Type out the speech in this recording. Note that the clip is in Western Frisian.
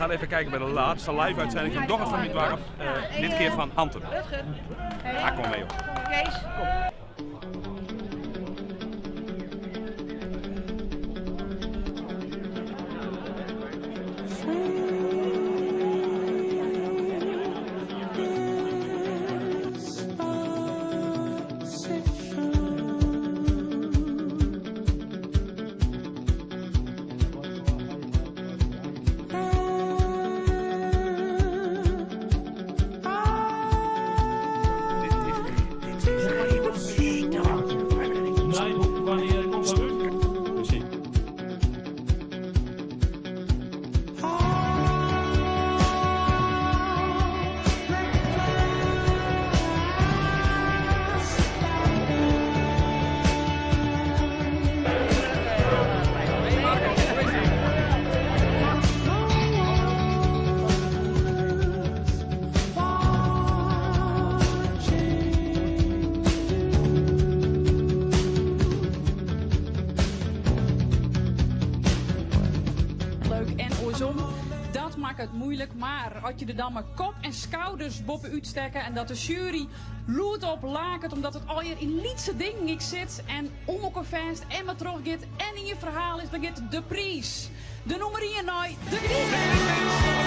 We gaan even kijken bij de laatste live uitzending van Doch het van Myn Doarp. Dit keer van Hantum. Ah, kom mee joh. Kees, kom. Leuk en oarsom. Dat makket it muoilik, mar as je der dan mei kop en skouders boppe-út stekke en dat de sjuery lûdop laket omdat it allegear yn lytse dingen ek sit en om elkoar fêst en mar trochgiet en ien ferhaal is, dan giet de priis, de nûmer ien nei De Gerdyk.